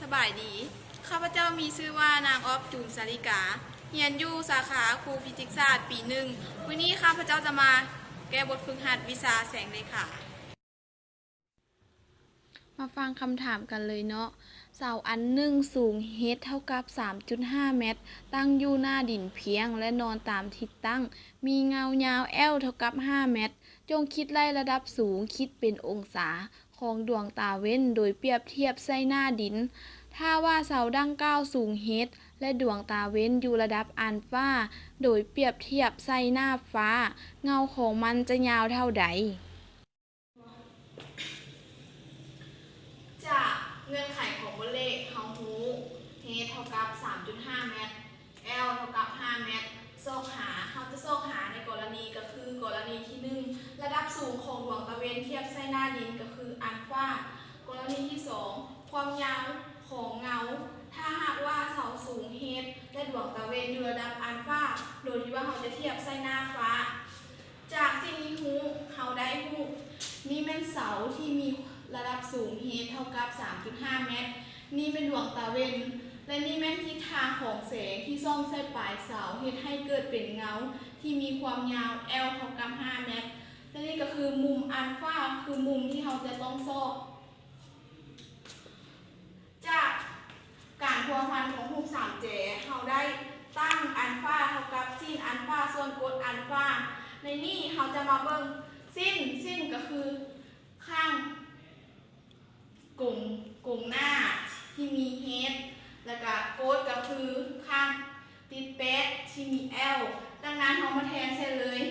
ສະບາຍດີ ຂ້າພະເຈົ້າມີຊື່ວ່ານາງອອບ ຈູນສາລິກາ ຮຽນຢູ່ສາຂາຄູຟີຊິກສາດປີໜຶ່ງ ມື້ນີ້ຂ້າພະເຈົ້າຈະມາແກ້ບົດຝຶກຫັດວິຊາແສງເລຂາ. ມາຟັງຄຳຖາມກັນເລີຍເນາະ. ເສົາອັນໜຶ່ງສູງເຮດເທົ່າກັບສາມຈຸດຫ້າແມັດ ຕັ້ງຢູ່ໜ້າດິນພຽງ ແລະ ນອນຕາມທິດຕັ້ງ, ມີເງົາຍາວແອວເທົ່າກັບຫ້າແມັດ. ຈົ່ງຄິດໄລ່ລະດັບສູງ ຄິດເປັນອົງສາ ຂອງດວງຕາເວັນ ໂດຍປຽບທຽບໃສ່ໜ້າດິນ. ຖ້າວ່າເສົາດັ່ງກ່າວສູງເຮດ ແລະ ດວງຕາເວັນຢູ່ລະດັບອານຟາ ໂດຍປຽບທຽບໃສ່ໜ້າຟ້າ, ເງົາຂອງມັນຈະຍາວເທົ່າໃດ? ຈາກເງື່ອນໄຂຂອງບົດເລກ ເຮົາຮູ້ເຮດເທົ່າກັບສາມຈຸດຫ້າແມັດ ແອວເທົ່າກັບຫ້າແມັດ. ຊອກຫາ ເຮົາຈະຊອກຫາໃນກໍລະນີກໍຄື ກໍລະນີທີໜຶ່ງ ລະດັບສູງຂອງດວງຕາເວັນທຽບໃສ່ໜ້າດິນກໍຄືອານຟາ. ກໍລະນີທີສອງ ຄວາມຍາວຂອງເງົາ ຖ້າຫາກວ່າເສົາສູງເຮດ ແລະ ດວງຕາເວັນຢູ່ລະດັບອານຟາ ໂດຍທີ່ວ່າເຮົາຈະທຽບໃສ່ໜ້າຟ້າ. ຈາກສິ່ງທີ່ຮູ້ ເຮົາໄດ້ຮູ້ ນີ້ແມ່ນເສົາທີ່ມີລະດັບສູງເຮດເທົ່າກັບສາມຈຸດຫ້າແມັດ, ນີ້ແມ່ນດວງຕາເວັນ ແລະ ນີ້ແມ່ນທິດທາງຂອງແສງທີ່ສ່ອງໃສ່ປາຍເສົາ ເຮັດໃຫ້ເກີດເປັນເງົາທີ່ມີຄວາມຍາວແອວເທົ່າກັບຫ້າແມັດ ແລະ ນີ້ກໍຄືມຸມອານຟາ ຄືມຸມທີ່ເຮົາຈະຕ້ອງຊອກ. ຈາກການພົວພັນຂອງຮູບສາມແຈ ເຮົາໄດ້ຕັ້ງອານຟາເທົ່າກັບຊິນອານຟາສ່ວນກົດອານຟາ. ໃນນີ້ເຮົາຈະມາເບິ່ງຊິນ, ຊິນກໍຄືຂ້າງກົງ, ກົງໜ້າທີ່ມີເຮດ ແລ້ວກະກົດກໍຄືຂ້າງຕິດແປະທີ່ມີແອວ. ດັ່ງນັ້ນເຮົາມາແທນໃສ່ເລີຍ.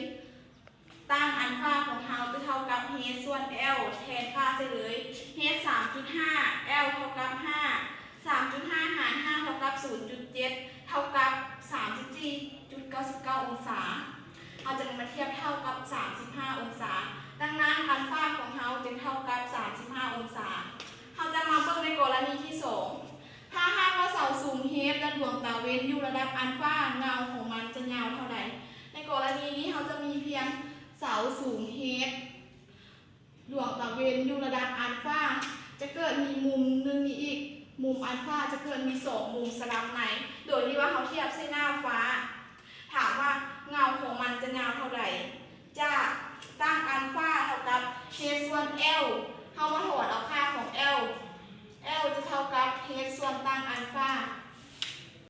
ຕັ້ງອານຟາຂອງເຮົາຈະເທົ່າກັບເຮດສ່ວນແອວ ແທນຄ່າໃສ່ເລີຍ ເຮດສາມຈຸດຫ້າ ແອວເທົ່າກັບຫ້າ ສາມຈຸດຫ້າຫານຫ້າເທົ່າກັບສູນຈຸດເຈັດ ເທົ່າກັບສາມສິບສີ່ຈຸດເກົ້າສິບເກົ້າອົງສາ. ເຮົາຈະນຳມາທຽບເທົ່າກັບສາມສິບຫ້າອົງສາ. ດັ່ງນັ້ນອານຟາຂອງເຮົາຈຶ່ງເທົ່າກັບສາມສິບຫ້າອົງສາ. ເຮົາຈະມາເບິ່ງໃນກໍລະນີທີສອງ ຖ້າຫາກວ່າເສົາສູງເຮດ ແລະ ດວງຕາເວັນຢູ່ລະດັບອານຟາ ເງົາຂອງມັນຈະຍາວເທົ່າໃດ? ໃນກໍລະນີນີ້ເຮົາຈະມີພຽງເສົາສູງເຮດ ດວງຕາເວັນຢູ່ລະດັບອານຟາ ຈະເກີດມີມຸມໜຶ່ງນີ້ອີກ ມຸມອານຟາຈະເກີດມີສອງມຸມສະຫຼັບໃນ ໂດຍທີ່ວ່າເຮົາທຽບໃສ່ໜ້າຟ້າ.